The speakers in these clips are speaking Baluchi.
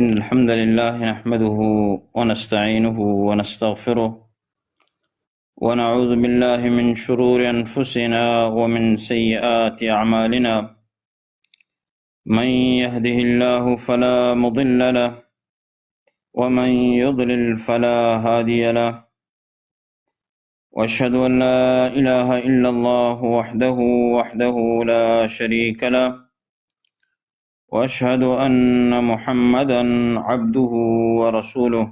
إن الحمد لله نحمده ونستعينه ونستغفره، ونعوذ بالله من شرور أنفسنا ومن سيئات أعمالنا. من يهده الله فلا مضل له، ومن يضلل فلا هادي له، وأشهد أن لا إله إلا الله وحده، وحده لا شريك له، وأشهد أن محمدا عبده ورسوله.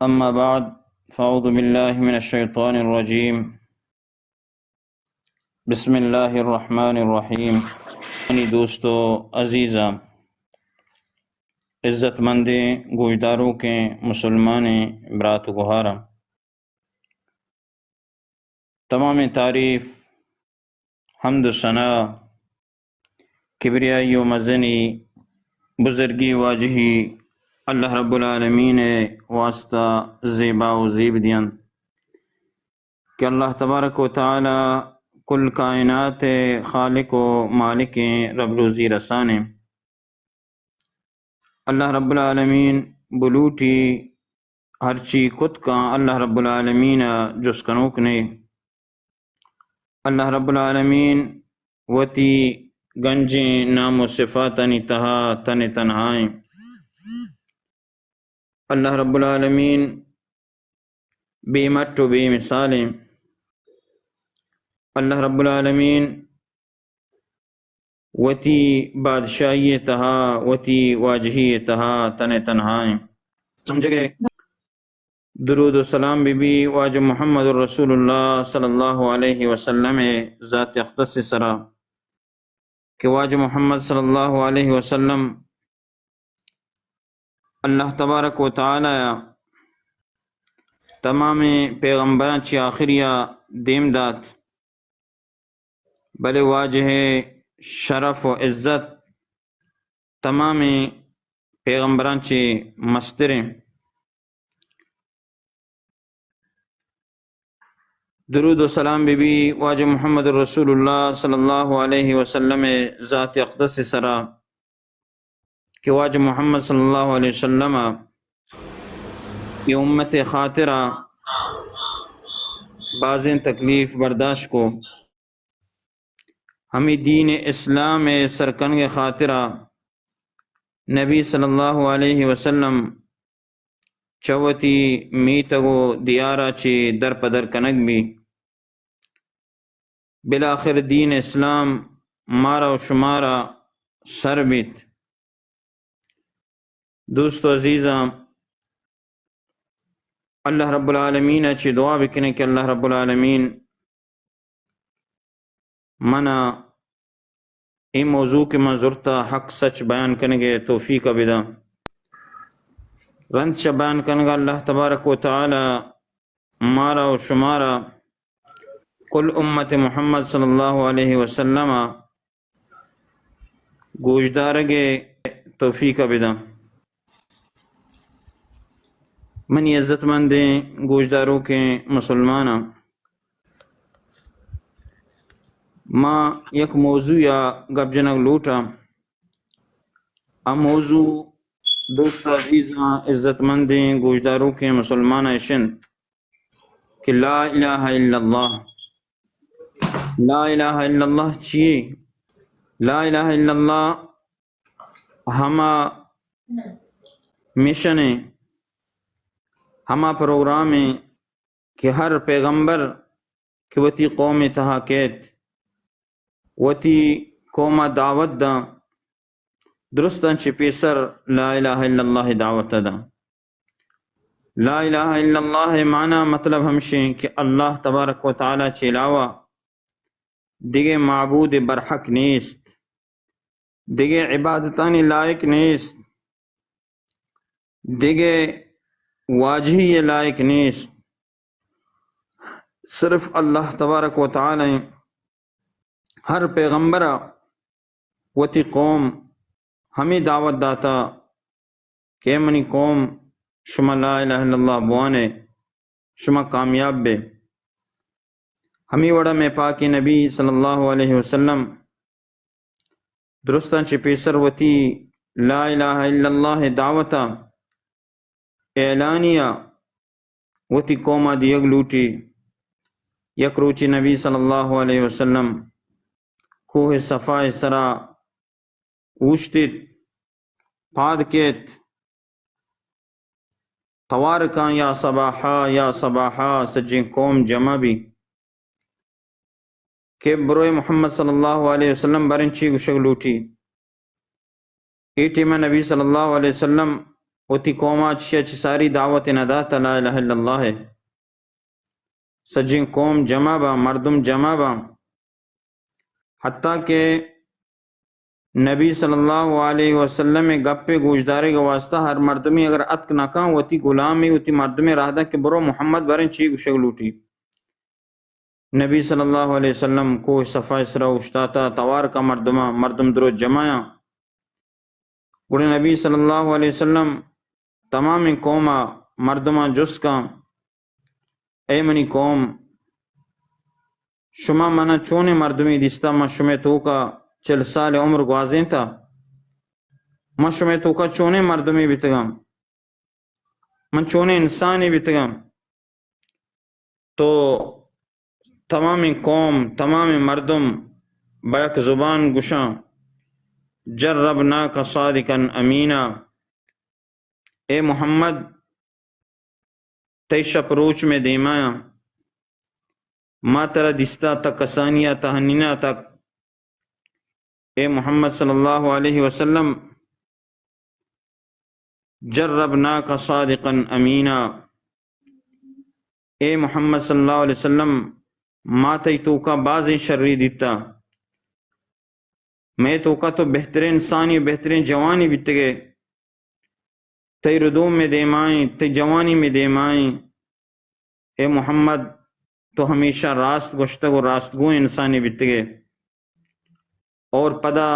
أما بعد، فأعوذ بالله من الشيطان الرجيم. بسم الله الرحمن الرحيم. منی دوست و عزیزاں، عزت مندیں گوشداروکیں مسلمانیں برات و گہاراں، تمامیں تعریف، حمد و ثنا، کبریائی و مزنی، بزرگی، واجہی اللہ رب العالمین ءِ واسطہ زیبا و زیب دینت کہ اللہ تبارک و تعالی کل کائنات ءِ خالق و مالکیں رب روزی رسانیں۔ اللہ رب العالمین بلوٹی ہرچی کت کن، اللہ رب العالمین ءَ جست کنوک نے۔ اللہ رب العالمین وتی گنجیں نام و صفاتانی تہا تن تنہائیں۔ اللہ رب العالمین بے مٹ و بے مثالیں۔ اللہ رب العالمین وتی بادشاہی ءِ تہا، وتی واجہی ءِ تہا تن تنہائیں۔ سمجھگے۔ درود و سلام بی بی واجہ محمد رسول اللہ صلی اللہ علیہ وسلم ءِ ذات اقدس ءِ سرا کہ واجہ محمد صلی اللہ علیہ وسلم اللہ تبارک و تعالی ءَ تمامیں پیغمبراں چہ آخری ءَ دیم دات، بلے واجہ ءِ شرف و عزت تمامیں پیغمبراں چہ مستریں۔ درود و سلام بی بی واجہ محمد رسول اللہ صلی اللہ علیہ وسلم ءِ ذات اقدس ءِ سرا کہ واجہ محمد صلی اللہ علیہ وسلم ءَ اے امت ءِ خاطرا بازیں تکلیف برداشت کو۔ ہمے دین اسلام ءِ سرکنگ ءِ خاطرا نبی صلی اللہ علیہ وسلم چہ وتی میتگ و دیارا چہ در پہ در کنگ بی۔ بالآخر دین اسلام مارا و شمارا سر بیت۔ دوست و عزیزاں، اللہ رب العالمین ءَ چہ دعا بکنیں کہ اللہ رب العالمین منا اے موضوع کہ من زرتا حق سچ بیان کنگ ءِ توفیق ءَ بداں۔ رند چہ بیان کنگ ءَ اللہ تبارک و تعالی مارا و شمارا کل امت محمد صلی اللہ علیہ وسلم ءَ گوشدارگ ءِ توفیق ءَ بداں۔ منی عزت مندیں گوشداروکیں مسلماناں، ما یک موضوع ءَ گپ جنگ لوٹاں۔ آ موضوع دوست عزیزاں، عزت مندیں گوشداروکیں مسلماناں اش انت کہ لا الہ الا اللہ۔ لا الہ الا اللہ چی؟ لا الہ الا اللہ ہما مشن ءِ، ہما پروگرام ءِ کہ ہر پیغمبر کہ وتی قوم ءِ تہا کیت، وتی قوم ءَ دعوت داں، درستاں چہ پیسر لا الہ الا اللہ ءِ دعوت ءَ داں۔ لا الہ الا اللہ ءِ معنی، مطلب ہمشیں کہ اللہ تبارک و تعالی چہ علاوہ دگہ معبود برحق نیست، دگہ عبادتانی لائق نیست، دگہ واجہی لائق نیست، صرف اللہ تبارک و تعالی۔ ہر پیغمبر ءَ وتی قوم ہمے دعوت داتا کہ اے منی قوم، شما لا الہ الا اللہ بوانے، شما کامیاب بے۔ ہمے وڑا مئے پاکیں نبی صلی اللہ علیہ وسلم درستاں چہ پیسر وتی لا الہ الا اللہ دعوت ء اعلانیہ وتی قوم ء دیگ لوٹی۔ یک روچے نبی صلی اللہ علیہ وسلم کوہ صفا ء سرا اوشتیت، پاد کیت، توار کاں، یا صباحا، یا صباحا، سجیں قوم جمع بی کہ بروئے محمد صلی اللہ علیہ وسلم باریں چی گوشگ لوٹی۔ اے ٹیمہ نبی صلی اللہ علیہ وسلم وتی قوما چیا چہ ساری دعوت نہ داتا لا الہ الا اللہ ء۔ سجیں قوم جمع باں، مردم جمع باں، حتیٰ کہ نبی صلی اللہ علیہ وسلم ء گپ ء گوشدارگ ء واسطہ ہر مردمی اگر اتک نہ کن، وتی غلامی وتی مردمے راہ داں کہ برو محمد باریں چی گوشگ لوٹی۔ نبی صلی اللہ علیہ وسلم کوہ صفا ء سرا اوشتاتا، توار کا مردماں، مردم درو جمعیاں۔ گڑا نبی صلی اللہ علیہ وسلم تمامیں قوم ء مردماں جست کن، اے منی قوم، شما منا چونیں مردمے دیستا؟ من شمئے توکا چل سال عمر گوازینتا، من شمئے توکا چونیں مردمے بیتگاں؟ من چونیں انسانے بیتگاں؟ تو تمامیں قوم، تمامیں مردم بہ یک زبان گوشاں، جربناک صادقا امینا، اے محمد، تئی شپ روچ مئے دیمایاں، ما ترا دیستا تک کسانیا تہنینا تک، اے محمد صلی اللہ علیہ وسلم، جربناک صادقا امینا، اے محمد صلی اللہ علیہ وسلم، ما تئی توکا بازیں شری دیتا، مئے توکا تو بہترین انسانی و بہترین جوانی بیتگے، تئی ردوم مئے دیمائیں، تئی جوانی مئے دیمائیں۔ اے محمد، تو ہمیشہ راست گوشتگ و راستگوئیں انسانے بیتگے۔ اور پدا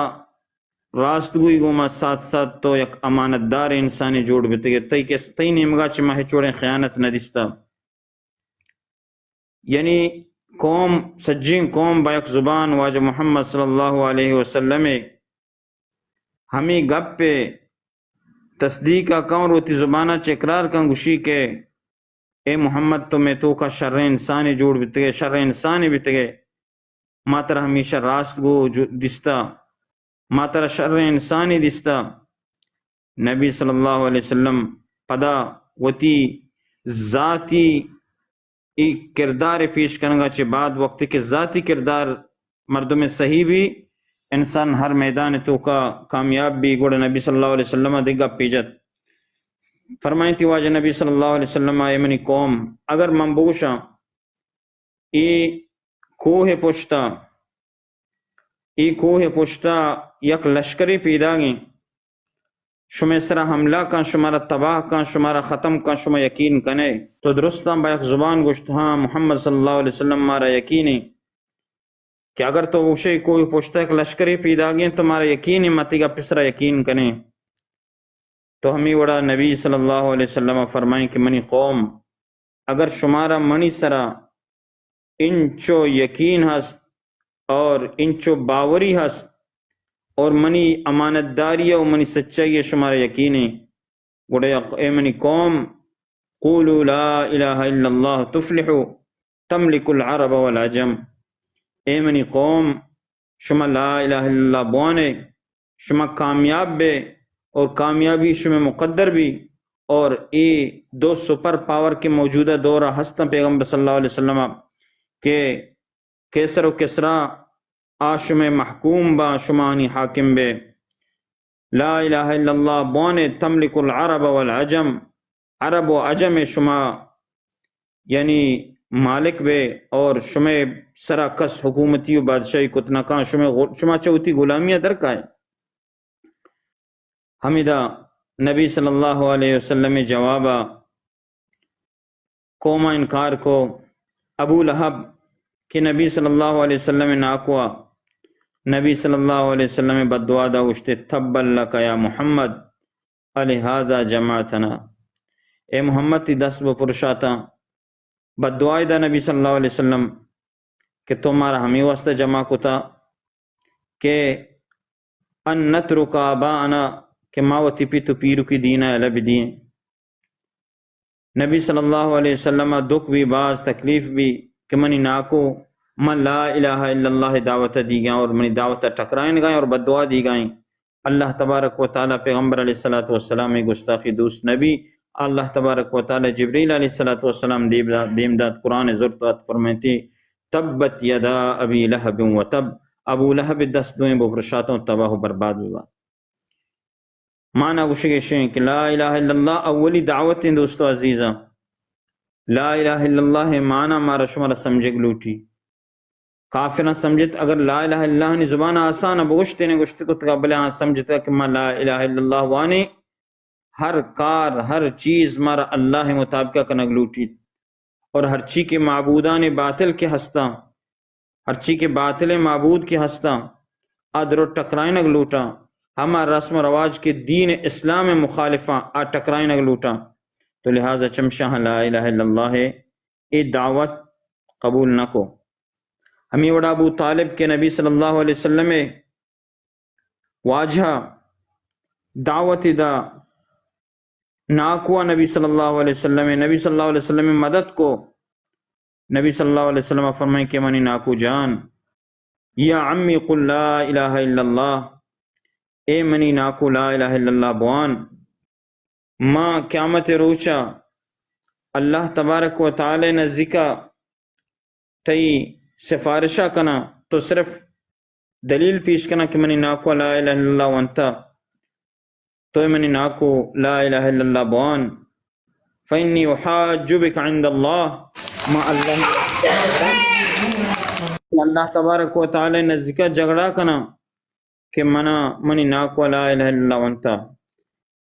راستگوئی گوما ساتھ ساتھ تو یک امانت دار انسانے جوڑ بیتگے۔ تئی کس، تئی نیمگا چہ ما ہچ وڑیں خیانت نہ دیستا۔ یعنی قوم، سجیں قوم بہ یک زبان واجہ محمد صلی اللہ علیہ وسلم ء ہمے گپ ء تصدیق ء کن، وتی زبان ء چہ اقرار کن، گوشی کہ اے محمد، تو مئے توکا شریں انسانے جوڑ بیتگے، شریں انسانے بیتگے۔ ما ترا ہمیشہ راست گو جو-، دیستا، ما ترا شریں انسانے دیستا۔ نبی صلی اللہ علیہ وسلم پدا وتی ذاتی ای کردار پیش کنگا چہ بعد، وقتی کہ ذاتی کردار مردم صحیح بی، انسان ہر میدان توکا کامیاب بی۔ گڑا نبی صلی اللہ علیہ وسلم دگہ پیجت فرمائیتی، واجہ نبی صلی اللہ علیہ وسلم، اے منی قوم، اگر من بگوشاں، اے کوہ پشتا، اے کوہ پشتا یک لشکرے پیداگیں، شمئے سرا حملہ کن، شمارا تباہ کن، شمارا ختم کن، شما یقین کنے؟ تو درستاں بہ یک زبان گوشت، ہاں محمد صلی اللہ علیہ وسلم، مارا یقینے کہ اگر تو گوشے کوہ پشتا یک لشکرے پیداگیں، تو مارا یقینے، ما تئی گپ سرا یقین کنیں۔ تو ہمے وڑا نبی صلی اللہ علیہ وسلم فرمائیں کہ منی قوم، اگر شمارا منی سرا انچو یقین ہست اور انچو باوری ہست اور منی امانت داری و منی سچائی شمارا یقین ہے، گڑا اے منی قوم، قولوا لا الہ الا اللہ تفلحوا تملک العرب والعجم۔ اے منی قوم، شما لا الہ الا اللہ بوانے، شما کامیاب بے اور کامیابی شما مقدر بی۔ اور اے دو سپر پاور کے موجودہ دور ہستن پیغمبر صلی اللہ علیہ وسلم کہ قیصر و کسریٰ آ شمئے محکوم باں، شمانی حاکم بے۔ لا الہ الا اللہ بوانے، تملک العرب والعجم، عرب و عجم شما یعنی مالک بے اور شمئے سرا کس حکومتی و بادشاہی کت نہ کاں، شمئے غل-، شما چہ وتی غلامی ء درکائے۔ ہمیدا نبی صلی اللہ علیہ وسلم جوابا قوم ء انکار کو۔ ابو لہب کہ نبی صلی اللہ علیہ وسلم ناکوا، نبی صلی اللہ علیہ وسلم بددعا دا گوشتے، تبا لک یا محمد، الہذا جمعتنا۔ اے محمد، تی دست بپرشاتاں۔ بددعائے دا نبی صلی اللہ علیہ وسلم کہ تو مارا ہمے واسطہ جمع کتا کہ ان نترک آباءنا، کہ ما وتی پت و پیرکی دین ء یلہ بدییں۔ نبی صلی اللہ علیہ وسلم ء دکھ بی، باز تکلیف بی کہ منی ناکو من لا الہ الا اللہ دعوت ء دیگاں اور منی دعوت ء ٹکرائینگائیں اور بددعا دیگائیں۔ اللہ تبارک و تعالی پیغمبر علیہ الصلوۃ والسلام ء گستاخی دوست نبی۔ اللہ تبارک و تعالی جبریل علیہ الصلوۃ والسلام دیم دات، دیم دات، قرآن زرت ات، فرمائیتی: تبت یدا ابی لہب و تب، ابو لہب دست دوئیں بپرشاتوں، تباہ و برباد ببا۔ مانا گوشگ ایشیں کہ لا الہ الا اللہ اولی دعوت ایں دوستو عزیزاں۔ لا الہ الا اللہ مانا مارا شمارا سمجھگ لوٹی۔ کافراں سمجھت اگر لا الہ الا اللہ نی زبان آسان بگوشتینے گوشت کتگا، بلے آں سمجھتگا کہ ما لا الہ الا اللہ وانے، ہر کار، ہر چیز مارا اللہ مطابقہ کنگ لوٹیت۔ اور ہرچی کہ معبودان باطل کہ ہستاں، ہرچی کہ باطل معبود کہ ہستاں، آ درو ٹکرائینگ لوٹاں، ہما رسم و رواج کہ دین اسلام مخالفاں، آ ٹکرائینگ لوٹاں۔ تو لہذا چمشاں لا الہ الا اللہ اے دعوت قبول نہ کو۔ ہمیں وڑا ابو طالب کہ نبی صلی اللہ علیہ وسلم واجہ دعوت دا، ناکو نبی صلی اللہ علیہ وسلم، نبی صلی اللہ علیہ وسلم مدد کو۔ نبی صلی اللہ علیہ وسلم فرمائیں کہ منی ناکو جان، یا عمی قل لا الہ الا اللہ، اے منی ناکو لا الہ الا اللہ بوان، ما قیامت روچا اللہ تبارک و تعالی نزدیکا تئی سفارشا کناں، تو صرف دلیل پیش کناں کہ منی ناکو لا الہ الا اللہ وانتا، تو منی ناکو لا الہ الا اللہ بوان، فإنی احاج بک عند اللہ، ما اللہ، اللہ تبارک و تعالی نزدیکا جھگڑا کناں کہ منا منی ناکو لا الہ الا اللہ وانتا۔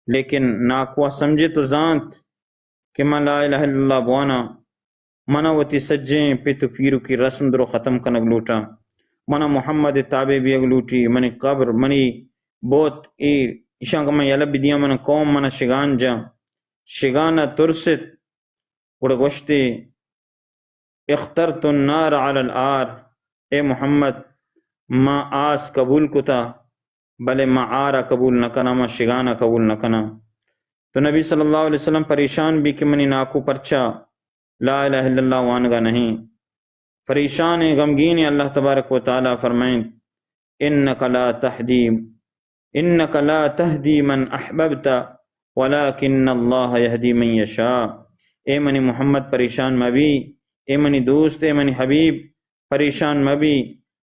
لیکن ناکو سمجھت و زانت کہ من لا الہ الا اللہ بواناں، منا وتی سجیں پت و پیرکی رسم درو ختم کنگ لوٹاں، منا محمد تابع بیگ لوٹی، منی قبر، منی بوت، اے ایشاں کہ من یلہ بدیاں، من قوم منا شگان جاں، شگان ء ترست، گڑا گوشتی، اخترت النار علی العار، اے محمد، ما آس قبول کتا، بلے ما آرا قبول نہ کناں، ما شگانا قبول نہ کناں۔ تو نبی صلی اللہ علیہ وسلم پریشان بی کہ منی ناکو پرچا لا الہ الا اللہ وانگا نہیں۔ پریشان غمگین اللہ تبارک و تعالی فرمائیں، انک لا تہدی، انک لا تہدی من احببت ولکن اللہ یہدی من یشاء۔ اے منی محمد پریشان مبی، اے منی دوست، اے منی حبیب، پریشان مبی،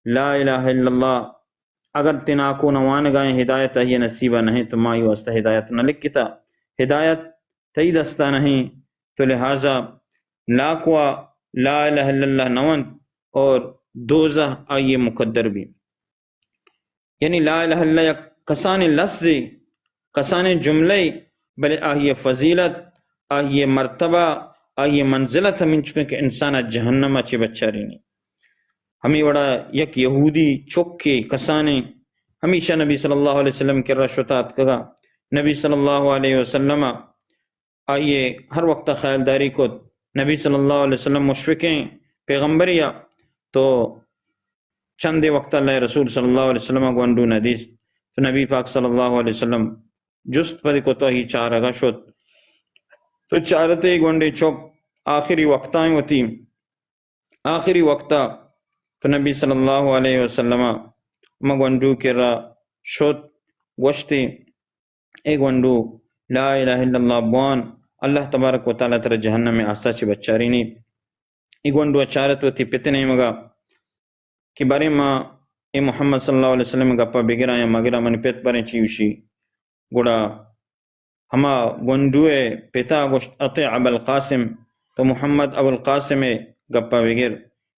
لا الہ الا اللہ، اگر تئی ناکو نہ وانگائیں ہدایت آئی نصیبہ نہیں تو مائی واسطہ ہدایت نہ لکھتا، ہدایت تئی دستا نہیں، تو لہذا ناکوا لا الہ الا اللہ نہ ونت اور دوزہ آئی مقدر بی۔ یعنی لا الہ الا اللہ یک کسانیں لفظے، کسانیں جملے، بلے آئی فضیلت، آئی مرتبہ، آئی منزلت ہمینچکیں کہ انسان جہنم چہ بچارینی۔ ہمیں وڑا یک یہودی چکے کسانیں ہمیشہ نبی صلی اللہ علیہ وسلم کرا شتا اتکگا۔ نبی صلی اللہ علیہ وسلم آئی ہر وقت خیالداری کت۔ نبی صلی اللہ علیہ وسلم مشفقیں پیغمبریا، تو چندے وقت اللہ رسول صلی اللہ علیہ وسلم گونڈو نہ دیست۔ تو نبی پاک صلی اللہ علیہ وسلم جست پدی کت، آئی چارگا شت۔ تو چارتے گونڈے چک آخری وقتائیں وتی، آخری وقتا تو نبی صلی اللہ علیہ وسلم ما گونڈو کرا شت، گوشتی، اے گونڈو، لا الہ الا اللہ بوان، اللہ تبارک و تعالی ترا جہنم آسا چہ بچارینی۔ اے گونڈو چارت وتی پت نیمگا کہ برے ما اے محمد صلی اللہ علیہ وسلم گپا بگراں یا مگراں، منی پت برے چی وشی۔ گڑا ہما گونڈو پتا گوشت، اطع ابا القاسم، تو محمد ابو القاسم گپا بگر۔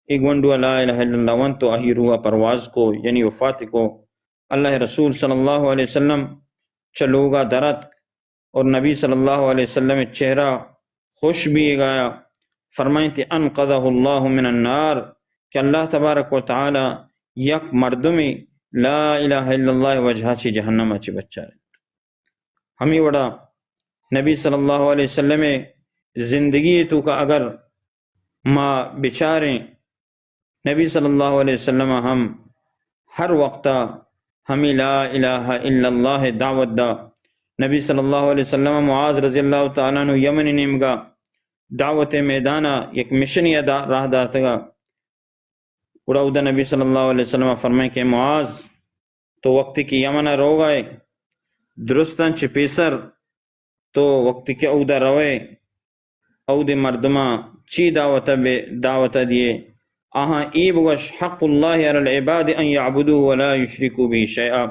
اے گونڈو لا الہ الا اللہ ونت تو آہی روح پرواز کو، یعنی وفات کو۔ اللہ رسول صلی اللہ علیہ وسلم چہ لوگا در اتک اور نبی صلی اللہ علیہ وسلم چہرہ خوش بیگایا، فرمائیتی، انقذہ اللہ من النار، کہ اللہ تبارک و تعالی یک مردمی لا الہ الا اللہ وجہا چی جہنم چی بچارت۔ ہمی وڑا نبی صلی اللہ علیہ وسلم زندگی تو کا اگر ما بچاریں، نبی صلی اللہ علیہ وسلم ہم ہر وقتا ہمیں لا الہ الا اللہ دعوت دا۔ نبی صلی اللہ علیہ وسلم معاذ رضی اللہ تعالی عنہ یمن نیمگا دعوت میدانا یک مشنی ادا راہ داتگا۔ گڑا اودا نبی صلی اللہ علیہ وسلم فرمائیں کہ معاذ، تو وقتی کہ یمن روگائے، درستاں چہ پیسر تو وقتی کہ اودا روئے، اودے مردماں چی دعوت بے، دعوت دیے، آہاں ای بگوش، حق اللہ علی العباد ان یعبدوه ولا یشرکوا به شیئا۔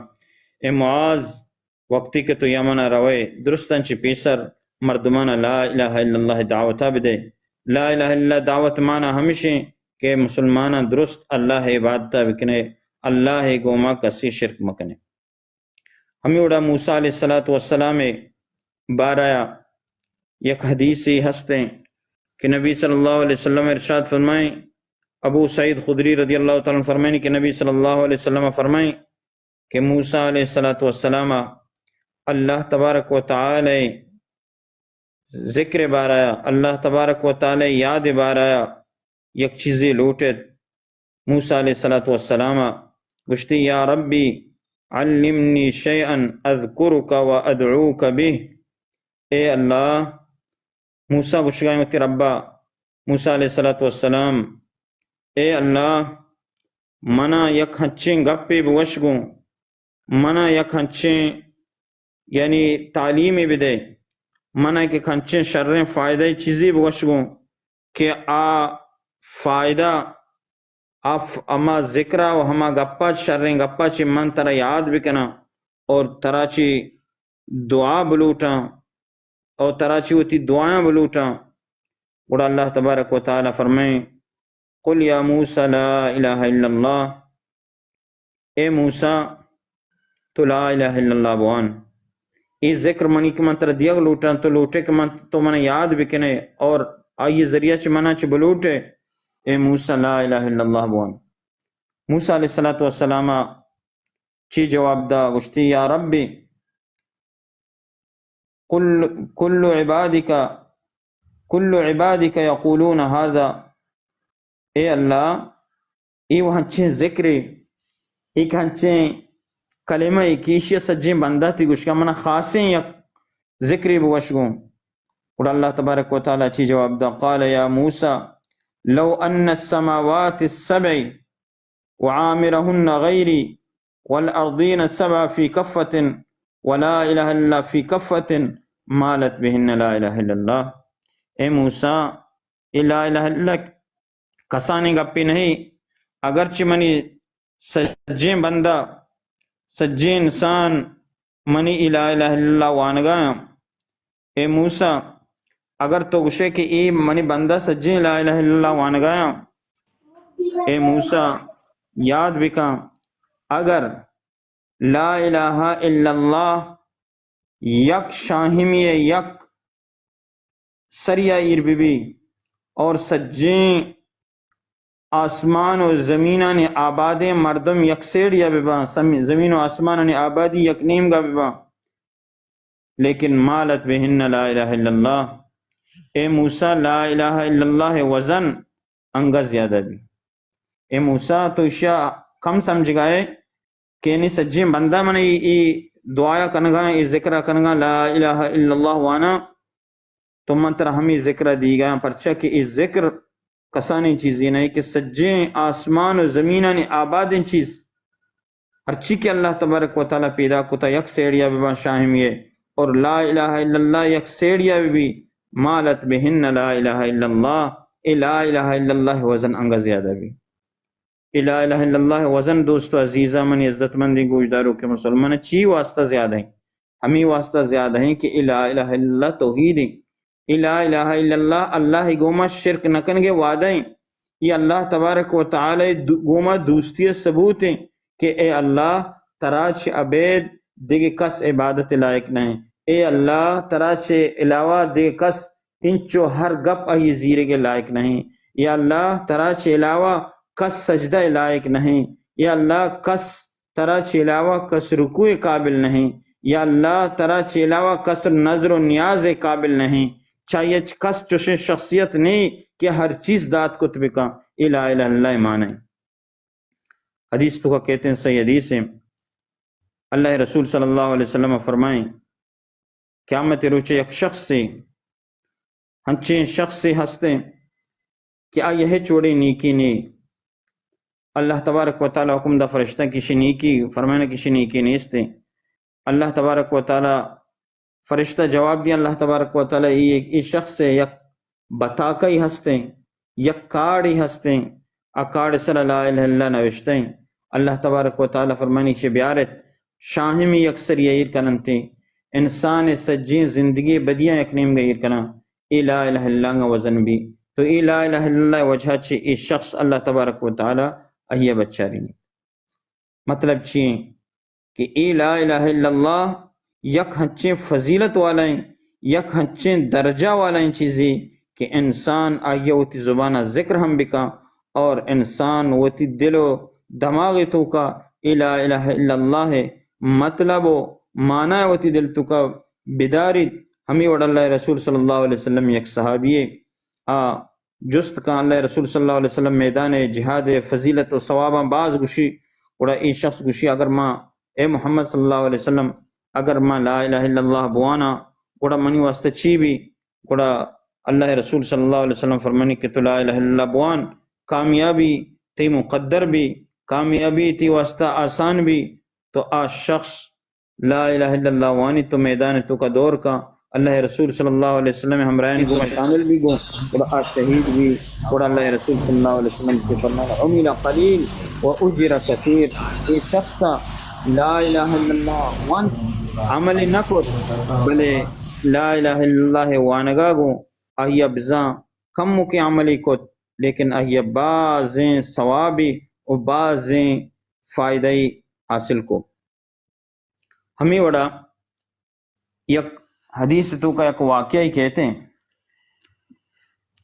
اے معاذ، وقتی کہ تو یمن روئے، درستاں چہ پیسر مردماں لا الہ الا اللہ دعوت بدے۔ لا الہ الا اللہ دعوت مانا ہمشیں کہ مسلماناں درست اللہ عبادت بکنے، اللہ گوما کسی شرک مکنے۔ ہمیں وڑا موسیٰ علیہ الصلوۃ والسلام بارہ یک حدیثی ہستیں کہ نبی صلی اللہ علیہ وسلم ارشاد فرمائیں، ابو سعید خدری رضی اللہ تعالی عنہ فرمائیں کہ نبی صلی اللہ علیہ وسلم فرمائیں کہ موسیٰ علیہ الصلوۃ والسلام اللہ تبارک و تعالی ذکر بارہ، اللہ تبارک و تعالی یاد بارہ یک چیزے لوٹت۔ موسیٰ علیہ الصلوۃ والسلام گوشتی، یا ربی علمنی شیئا اذکرک و ادعوک به۔ اے اللہ، موسیٰ گوشگائیں وتی ربا، موسیٰ علیہ الصلوۃ والسلام، اے اللہ، منا یک ہنچیں گپے بوش گوں، منا یک ہنچیں، یعنی تعلیمے بدے، منا یک ہنچیں شریں فائدہ چیزے بوش گوں کہ آ فائدہ اف ہما ذکرا و ہما گپا، شریں گپا چہ من ترا یاد بکناں اور ترا چہ دعا بلوٹاں اور ترا چہ وتی دعایاں بلوٹاں۔ گڑا اللہ تبارک و تعالی فرمائیں، قل یا موسیٰ لا الہ الا اللہ، اے موسیٰ، تو لا الہ الا اللہ بوان۔ اے ذکر منی کہ من ترا دیگ لوٹاں، تو لوٹے کہ من، تو منا یاد بکنے اور آئی ذریعہ چہ منا چہ بلوٹے۔ اے موسیٰ، لا الہ الا اللہ بوان۔ موسیٰ علیہ الصلوۃ والسلام چی جواب دا؟ گوشتی، یا ربی، کل، کل عبادک، کل عبادک یقولون هذا۔ اے اللہ، اے و ہنچیں ذکرے، اے کہ ہنچیں کلمہ اے کہ ایشی سجیں بندہ تی گوشگا، منا خاصیں یک ذکرے بوش گوں۔ گڑا اللہ تبارک و تعالی چی جواب دا؟ قال یا موسیٰ لو ان السماوات السبع وعامرهن غيري والأرضين السبع في كفة ولا إله إلا في كفة مالت بهن لا إله إلا الله۔ اے موسیٰ، اے لا الہ الا اللہ کسانیں گپے نہیں، اگرچہ منی سجیں بندہ، سجیں انسان منی اے لا الہ الا اللہ وانگایاں۔ اے موسیٰ، اگر تو گوشے کہ اے منی بندہ سجیں لا الہ الا اللہ وانگایاں، اے موسیٰ، یاد بکن، اگر لا الہ الا اللہ یک شاہمی یک سریا ایر بہ بی اور سجیں آسمان و زمینانی آبادیں مردم یک سیڑیا بہ باں، سم-، زمین و آسمانانی آبادی یک نیمگا بہ باں، لیکن مالت بہن لا الہ الا اللہ۔ اے موسیٰ، لا الہ الا اللہ وزن انگا زیادہ بی۔ اے موسیٰ، تو اشیا کم سمجھگائے کہ نی سجیں بندہ من ای، ای دعایا کنگا، ای ذکرا کنگا، لا الہ الا اللہ وانا، تو من ترا ہمیں ذکر دیگا، پرچا کہ اے ذکر کسانیں چیزے نہیں کہ سجیں آسمان و زمینانی آبادیں چیز، ہرچی کہ اللہ تبارک و تعالی پیدا کتا یک سیڑیا بباں شاہمیے، اور لا الہ الا اللہ یک سیڑیا ببی، مالت بہن لا الہ الا اللہ، اے لا الہ الا اللہ وزن انگا زیادہ بی۔ اے لا الہ الا اللہ وزن، دوست و عزیزاں، منی عزت مندیں گوشداروکیں مسلمان، چی واسطہ زیادہ ہیں؟ ہمیں واسطہ زیادہ ہیں کہ اے لا الہ الا اللہ توحید ہیں۔ اے لا الہ الا اللہ اللہ گوما شرک نہ کنگے وعدہ ہیں۔ اے اللہ تبارک و تعالی دو-، گوما دوستی ثبوت ہیں کہ اے اللہ، ترا چہ ابید دگہ کس عبادت لائق نہیں۔ اے اللہ، ترا چہ علاوہ دگہ کس انچو ہر گپ آئی زیرگے لائق نہیں۔ یا اللہ، ترا چہ علاوہ کس سجدہ لائق نہیں۔ یا اللہ، کس ترا چہ علاوہ کس رکوع قابل نہیں۔ یا اللہ، ترا چہ علاوہ کس نذر و نیاز قابل نہیں۔ چاہیے کس چوشیں شخصیت نہیں کہ ہر چیز دات کت بکن۔ اے لا الہ الا اللہ معنی۔ حدیث تو کہتے ہیں، صحیح حدیث ہیں۔ اللہ رسول صلی اللہ علیہ وسلم فرمائیں، قیامت روچ یک شخصے، ہنچیں شخصے ہستیں کہ آئی ہچ وڑیں نیکی نے۔ اللہ تبارک و تعالی حکم دا فرشتہ کہ شی نیکی، فرمائنا کہ شی نیکی نیستے۔ اللہ تبارک و تعالی فرشتہ جواب دی، اللہ تبارک و تعالی ای، ای شخص یک بتاکئی ہستیں، یک کارڈی ہستیں، آ کارڈ سر لا الہ الا اللہ نوشتیں۔ اللہ تبارک و تعالی فرمانی چہ بیارت، شاہمی یک سری ایر کننتے، انسان سجیں زندگی بدیاں یک نیمگا ایر کناں، ای لا الہ الا اللہ وزن بی۔ تو ای لا الہ الا اللہ وجہ چہ ای شخص اللہ تبارک و تعالی اہیا بچاری نیت۔ مطلب چی ایں؟ کہ اے لا الہ الا اللہ یک ہنچیں فضیلت والا ایں، یک ہنچیں درجہ والا ایں چیزے کہ انسان آئی ءَ وتی زبان ءَ ذکر ہم بکاں اور انسان وتی دل و دماغ ءِ توکا اے لا الہ الا اللہ ءِ مطلب و معنی ءَ وتی دل توکا بداریت۔ ہمے وڑ اللہ ءِ رسول صلی اللہ علیہ وسلم یک صحابی ءَ آ جست کن، اللہ ءِ رسول صلی اللہ علیہ وسلم میدان جہاد ءِ فضیلت و ثواباں باز گوشی، گڑا اے شخص گوشی، اگر ما، اے محمد صلی اللہ علیہ وسلم، اگر ما لا الہ الا اللہ بواناں، گڑا منی واسطہ چی بی؟ گڑا اللہ ءِ رسول صلی اللہ علیہ وسلم فرمانی کہ تو لا الہ الا اللہ بوان، کامیابی تئی مقدر بی، کامیابی تئی واسطہ آسان بی۔ تو آ شخص لا الہ الا اللہ وانی تو میدان توکا دور کا، اللہ ءِ رسول صلی اللہ علیہ وسلم ءِ ہمراہانی گوما شامل بی گو، گڑا آ شہید بی، گڑا اللہ ءِ رسول صلی اللہ علیہ وسلم کہ فرمانا، عمل قلیل و اجر کثیر، اے شخص لا الہ الا اللہ وانت، عمل نہ کت، بلے لا الہ الا اللہ وانگا گو آئی ءَ بزاں کمکیں عملی کت، لیکن آئی ءَ بازیں ثوابی و بازیں فائدہ ای حاصل کو۔ ہمے وڑا یک حدیث توکا یک واقعہ کہتے ہیں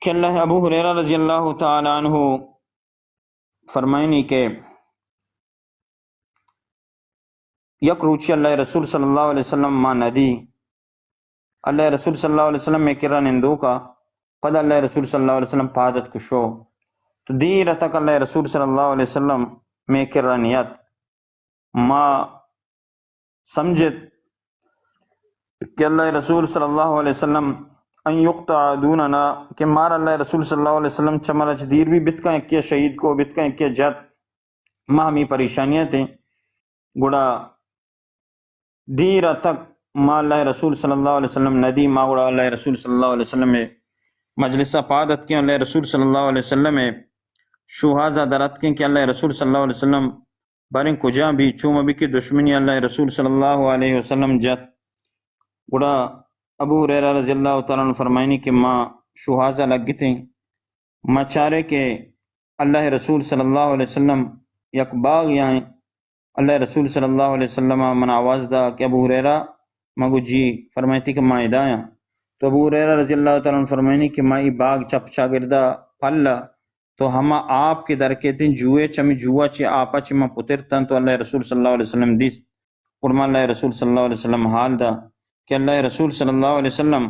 کہ اللہ، ابو ہریرہ رضی اللہ تعالی عنہ فرمائنی کہ یک روچی اللہ ءِ رسول صلی اللہ علیہ وسلم ما ندی، اللہ ءِ رسول صلی اللہ علیہ وسلم مئے کرا نندوکا، پدا اللہ ءِ رسول صلی اللہ علیہ وسلم پاد اتک شو۔ تو دیر اتک اللہ ءِ رسول صلی اللہ علیہ وسلم مئے کرا نیت۔ ما سمجھت کہ اللہ ءِ رسول صلی اللہ علیہ وسلم ان یقطع دوننا، کہ مارا اللہ ءِ رسول صلی اللہ علیہ وسلم چہ مارا چہ دیر بی، بتکاں یکے شہید کو، بتکاں یکے جت۔ ما ہمے پریشانی ءَ اتیں۔ گڑا دیر ءَ تک ما اللہ ءِ رسول صلی اللہ علیہ وسلم ندی، ما گڑا اللہ ءِ رسول صلی اللہ علیہ وسلم ءِ مجلس ءَ پاد اتکیں، اللہ ءِ رسول صلی اللہ علیہ وسلم ءِ شوہاز ءَ در اتکیں کہ اللہ ءِ رسول صلی اللہ علیہ وسلم باریں کجا بی، چو مہ بی کہ دشمنی اللہ ءِ رسول صلی اللہ علیہ وسلم جت۔ گڑا ابو ہریرہ رضی اللہ تعالی عنہ فرمائنی کہ ما شوہاز ءَ لگتیں، ما چارے کہ اللہ ءِ رسول صلی اللہ علیہ وسلم یک باغ یائیں۔ اللہ ءِ رسول صلی اللہ علیہ وسلم ءَ من آواز دا کہ ابو ہریرہ، ما گو جی، فرمائتی کہ ما ادا یاں۔ تو ابو ہریرہ رضی اللہ تعالی عنہ فرمائنی کہ ما ای باغ چپ چاگردا پل ءَ تو ہما آپ کہ در کیتیں جوئے، چمی جوا چہ آپا چہ ما پترتاں تو اللہ ءِ رسول صلی اللہ علیہ وسلم دیست۔ گڑا ما اللہ ءِ رسول صلی اللہ علیہ وسلم حال دا کہ اللہ ءِ رسول صلی اللہ علیہ وسلم،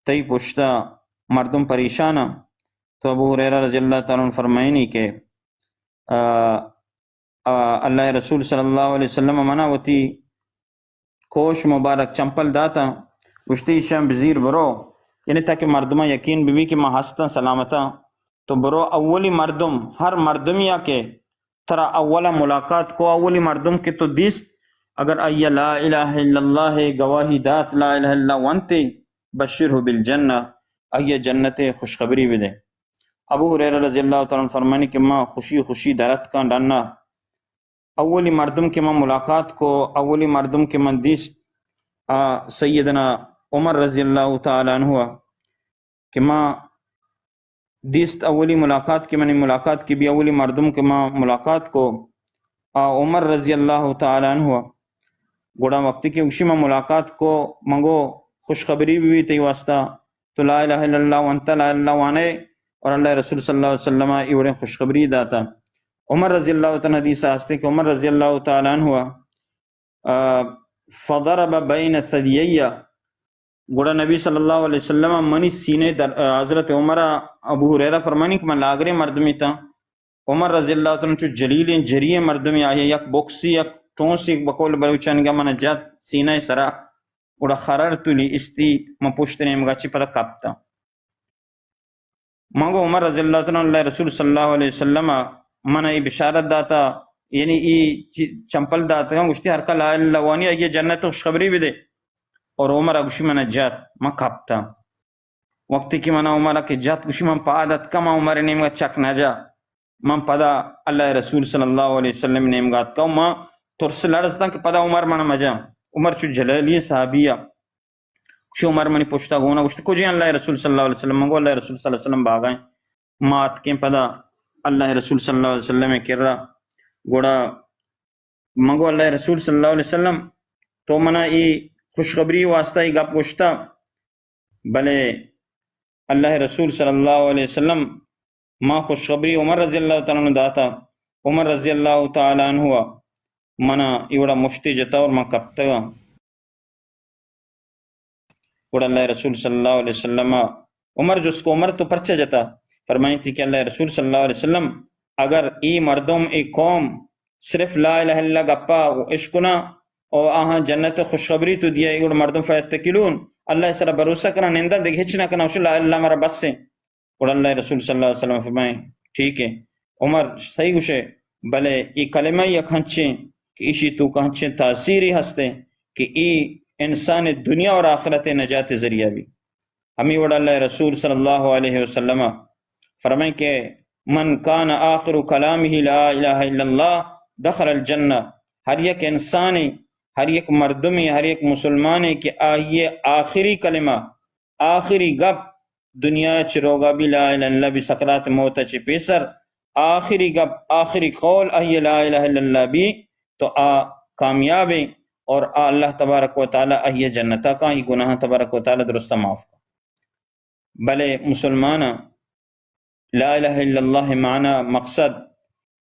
تئی پشتا مردم پریشان اَں۔ تو ابو ہریرہ رضی اللہ تعالی عنہ فرمائنی کہ، آ، آ، اللہ ءِ رسول صلی اللہ علیہ وسلم منا وتی کوش مبارک چمپل داتاں، گوشتی، ایشاں بزیر برو، یعنی تاکہ مردماں یقین بہ بی کہ ما ہستاں، سلامتاں۔ تو برو اولی مردم، ہر مردمیا کہ ترا اولا ملاقات کو، اولی مردم کہ تو دیست، اگر آئی لا الہ الا اللہ گواہی دات، لا الہ الا اللہ ونتے، بشرہ بالجنہ، آئی جنت خوشخبری بدے۔ ابو ہریرہ رضی اللہ تعالی عنہ فرمانی کہ ما خوشی خوشی درتکاں ڈنا۔ اولی مردم کہ من ملاقات کو، اولی مردم کہ من دیست، آ سیدنا عمر رضی اللہ تعالی عنہ کہ ما دیست، اولی ملاقات کہ منی ملاقات کہ بی، اولی مردم کہ ما ملاقات کو، آ عمر رضی اللہ تعالی عنہ۔ گڑا وقتی کہ گوشی ما ملاقات کو، من گو خوشخبری بہ بی تئی واسطہ، تو لا الہ الا اللہ وانتا، لا الہ الا اللہ وانے، اور اللہ رسول صلی اللہ علیہ وسلم ای وڑیں خوشخبری داتا۔ عمر رضی اللہ تعالی عنہ حدیث آستے کہ عمر رضی اللہ تعالی عنہ، آ، فضرب بین ثدییہ، گڑا نبی صلی اللہ علیہ وسلم منی سینے در، آ، حضرت عمر، ابو ہریرہ فرمانی کہ من لاگریں مردمی تاں، عمر رضی اللہ تعالی عنہ چو جلیلیں جرییں مردمی، آئی یک بکسی، یک سونسی بقول بلوچانی گا من جت سینہ سرا، گڑا خررت لاستی، من پشت نیمگا چی پدا کپتا۔ من گو عمر رضی اللہ تعالی عنہ، اللہ رسول صلی اللہ علیہ وسلم من ای بشارت داتا، یعنی ای چی-، چمپل داتگاں، گوشتی ہر کا لا الہ الا اللہ وانی آئی جنت خوشخبری بدے۔ اور عمر گوشی من جت، من کپتا۔ وقتی کہ من عمر کہ جت، گوشی من پاد اتکا، من عمر نیمگا چک نجا۔ من پدا اللہ رسول صلی اللہ علیہ وسلم نیمگا اتکا، من ترس لرزتاں کہ پدا عمر من مجا۔ عمر چو جلیلی صحابی آ۔ گوشی عمر منی پشتا گونا، گوشت کجیں اللہ رسول صلی اللہ علیہ وسلم؟ من گو اللہ رسول صلی اللہ علیہ وسلم باگائیں۔ ما اتکیں پدا اللہ رسول صلی اللہ علیہ وسلم کرا۔ گڑا من گو اللہ رسول صلی اللہ علیہ وسلم، تو منا ای خوشخبری واسطہ ای گپ گوشتا، بلے اللہ رسول صلی اللہ علیہ وسلم ما خوشخبری عمر رضی اللہ تعالی عنہ داتا۔ عمر رضی اللہ تعالی عنہ منا ایوڑا مشتی جتا اور من کپتگا۔ گڑا اللہ رسول صلی اللہ علیہ وسلم عمر جست کو، عمر تو پرچہ جتا؟ فرمائیتی کہ اللہ رسول صلی اللہ علیہ وسلم، اگر ای مردم، ای قوم صرف لا الہ الا اللہ گپا و اشکنا و آہاں جنت خوشخبری تو دیا، گڑا مردم فیتکلون، اللہ سرا بھروسہ کرا، نندا دیکھ ہچ نہ کنا، وش لا الہ الا اللہ مرا بس ہے۔ گڑا اللہ رسول صلی اللہ علیہ وسلم فرمائیں، ٹھیک ہے، عمر صحیح گوشے، بلے ای کلمہ یک ہنچیں کہ ایشی توکا ہنچیں تاثیری ہستے کہ ای انسان دنیا اور آخرت نجات ذریعہ بھی۔ ہمیں وڑا اللہ رسول صلی اللہ علیہ وسلم فرمائیں کہ من کان آخر کلامہ لا الہ الا اللہ دخل الجنہ، ہر یک انسانی، ہر یک مردمی، ہر یک مسلمانی کہ آئیے آخری کلمہ، آخری گپ دنیا چہ روگا بھی لا الہ الا اللہ بھی، سکرات موت چہ پیسر آخری گپ، آخری قول آئی لا الہ الا اللہ بھی، تو آ کامیاب ہیں اور آ اللہ تبارک و تعالی آئی جنتا کا، ای گناہ تبارک و تعالی درست معاف کا۔ بلے مسلمان لا الہ الا اللہ معنی، مقصد،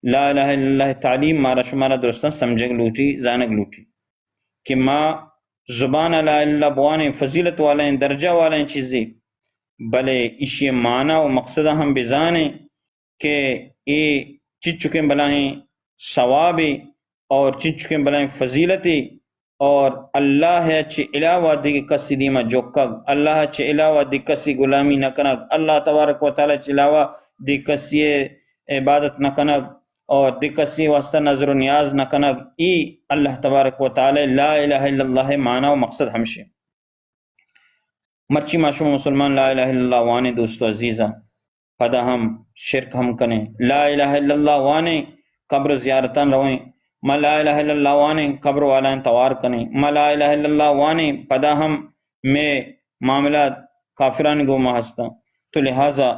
لا الہ الا اللہ تعلیم مارا شمارا درستاں سمجھگ لوٹی، زانگ لوٹی کہ ما زبان لا الہ الا اللہ بوانیں، فضیلت والیں، درجہ والیں چیزے، بلے ایشی معنی و مقصد ہم بزانیں کہ اے چچکیں بلاہیں ثوابے اور چچکیں بلاہیں فضیلتے، اور اللہ چہ علاوہ دگہ کسی دیما جھکگ، اللہ چہ علاوہ دگہ کسی غلامی نہ کنگ، اللہ تبارک و تعالی چہ علاوہ دگہ کسی عبادت نہ کنگ اور دگہ کسی واسطہ نذر و نیاز نہ کنگ، ای اللہ تبارک و تعالی لا الہ الا اللہ معنی و مقصد ہمشی۔ مرچی ما شما مسلمان لا الہ الا اللہ وانیں دوست و عزیزاں، پدا ہم شرک ہم کنیں۔ لا الہ الا اللہ وانیں، قبر زیارتاں رویں۔ ما لا الہ الا اللہ وانیں، قبر والائیں توار کنیں۔ ما لا الہ الا اللہ وانیں، پدا ہم مے معاملات کافرانی گوما ہستاں۔ تو لہذا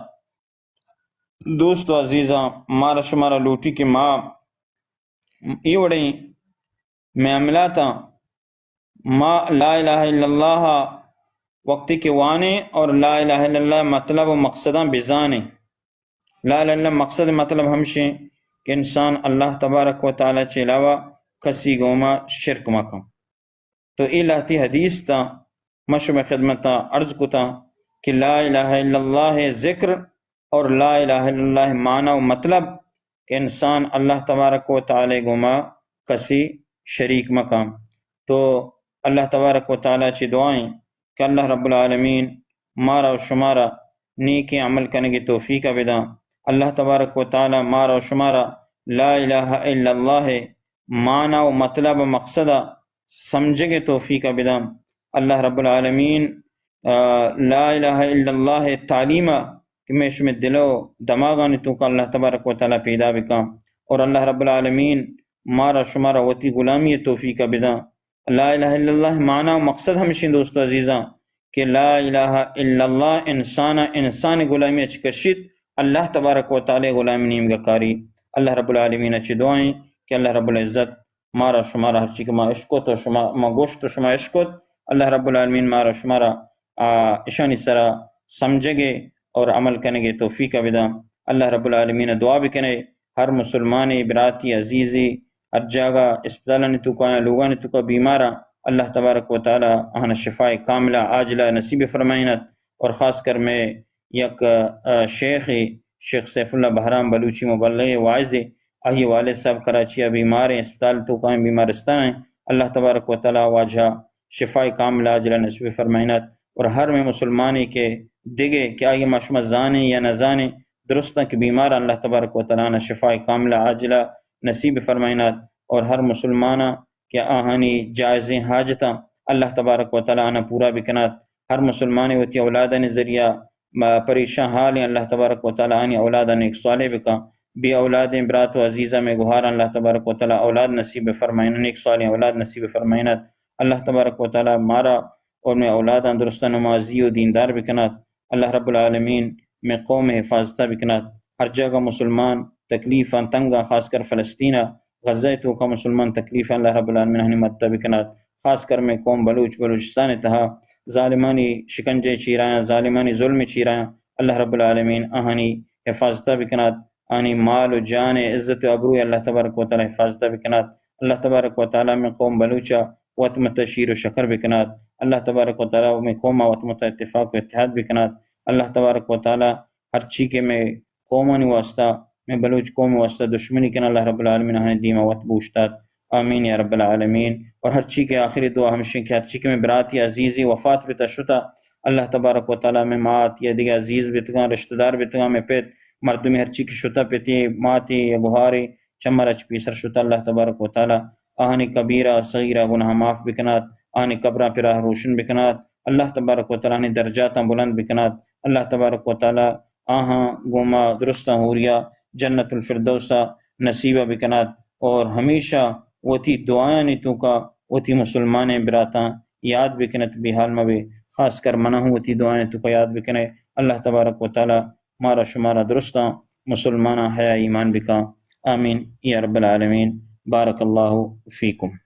دوست و عزیزاں، مارا شمارا لوٹی کہ ما اے وڑیں معاملاتاں، ما لا الہ الا اللہ وقتی کہ وانیں اور لا الہ الا اللہ مطلب و مقصداں بزانیں۔ لا الہ الا اللہ مقصد مطلب ہمشیں کہ انسان اللہ تبارک و تعالی چہ علاوہ کسی گوما شرک مکن۔ تو اے لہتی حدیث تا من شمئے خدمتا عرض کتا کہ لا الہ الا اللہ ذکر اور لا الہ الا اللہ معنی و مطلب کہ انسان اللہ تبارک و تعالی گوما کسی شریک مکن۔ تو اللہ تبارک و تعالی چہ دعائیں کہ اللہ رب العالمین مارا و شمارا نیکیں عمل کنگی توفیق بداں۔ اللہ تبارک و تعالی مارا و شمارا لا الہ الا اللہ معنی و مطلب و مقصد سمجھگ توفیق بداں۔ اللہ رب العالمین، آ، لا الہ الا اللہ تعلیم کہ مئے شمئے دل و دماغانی توکا اللہ تبارک و تعالی پیدا بکاں اور اللہ رب العالمین مارا شمارا وتی غلامی توفیق بداں۔ لا الہ الا اللہ معنی و مقصد ہمشیں دوست و عزیزاں کہ لا الہ الا اللہ انسان انسان غلامی چہ کشیت، اللہ تبارک و تعالی غلامی نیمگا کاری۔ اللہ رب العالمین چہ دعائیں کہ اللہ رب العزت مارا شمارا ہرچی کہ ما اشکت و شما، ما گوشت و شما اشکت، اللہ رب العالمین مارا شمارا، آ، اشانی سرا سمجھگے اور عمل کنگے توفیق بداں۔ اللہ رب العالمین دعا بکنے ہر مسلمانے، براتی، عزیزے، ہر جاگہ اسپتالانی توکا یا لوگانی توکا بیماراں اللہ تبارک و تعالی آہانا شفائے کاملہ عاجلہ نصیب فرمائینت۔ اور خاص کر میں یک، آ، شیخ، شیخ سیف اللہ بہرام بلوچی مبلغ واعظ، آئی والد صاحب کراچی ءَ بیمار ایں، اسپتال توکا ایں، بیمارستان ایں، اللہ تبارک و تعالی واجہ شفائے کاملہ عاجلہ نصیب فرمائینات۔ اور ہر مئے مسلمانے کہ دگہ کہ آئی ما شما زانیں یا نہ زانیں، درستاں کہ بیمار، اللہ تبارک و تعالی آناں شفائے کاملہ عاجلہ نصیب فرمائینات۔ اور ہر مسلماناں کہ آہانی جائزیں حاجتاں اللہ تبارک و تعالی آناں پورا بکنات۔ ہر مسلمانے وتی اولادانی ذریعہ ما پریشان حالیں، اللہ تبارک و تعالی آنی اولاداں نیک صالح بکن۔ بے اولادیں برات و عزیزاں مئے گہاراں اللہ تبارک و تعالی اولاد نصیب فرمائینات، نیک صالح اولاد نصیب فرمائینات۔ اللہ تبارک و تعالی مارا اور مئے اولاداں درستاں نمازی و دیندار بکنات۔ اللہ رب العالمین مئے قوم حفاظتہ بکنات۔ ہر جاگہ مسلمان تکلیفاں تنگاں، خاص کر فلسطین ءَ، غزہ ءِ توکا مسلمان تکلیفاں، اللہ رب العالمین آہانی مدد بکنات۔ خاص کر مئے قوم بلوچ، بلوچستان ءِ تہا ظالمانی شکنجہ چیرایاں، ظالمانی ظلم چیرایاں، اللہ رب العالمین آہانی حفاظتہ بکنات۔ آہانی مال و جان، عزت و ابرو اللہ تبارک و تعالی حفاظتہ بکنات۔ اللہ تبارک و تعالی مئے قوم بلوچا وت متا شیر و شکر بکنات۔ اللہ تبارک و تعالی مئے قوما وت متا اتفاق و اتحاد بکنات۔ اللہ تبارک و تعالی ہرچی کہ مئے قومانی واسطہ، مئے بلوچ قوم واسطہ دشمنی کن، اللہ رب العالمین آہانی دیما وت بوشتات۔ آمین یا رب العالمین۔ اور ہرچی کہ آخری دعا ہمشیں کہ ہرچی کہ مئے براتی عزیزی وفات بتا شتا، اللہ تبارک و تعالی مئے مات یا دگہ عزیز بتگاں، رشتہ دار بتگاں، مئے پت، مردمی ہرچی کہ شتا، پتی، ماتی یا گہاری چمر اچ پیسر شتا، اللہ تبارک و تعالی آہانی کبیرہ صغیرہ گناہ معاف بکنات، آہانی قبراں پراہ روشن بکنات، اللہ تبارک و تعالی آہانی درجاتاں بلند بکنات، اللہ تبارک و تعالی آہاں گوما درستاں ہوریا جنت الفردوسا نصیبہ بکنات، اور ہمیشہ وتی دعایانی توکا وتی مسلمانیں براتاں یاد بکنت، بے حال مبے، خاص کر منا ہوں وتی دعایانی توکا یاد بکنے۔ اللہ تبارک و تعالی مارا شمارا درستاں مسلماناں حیا ایمان بکا۔ آمین یا رب العالمین۔ بارک اللہ فیکم۔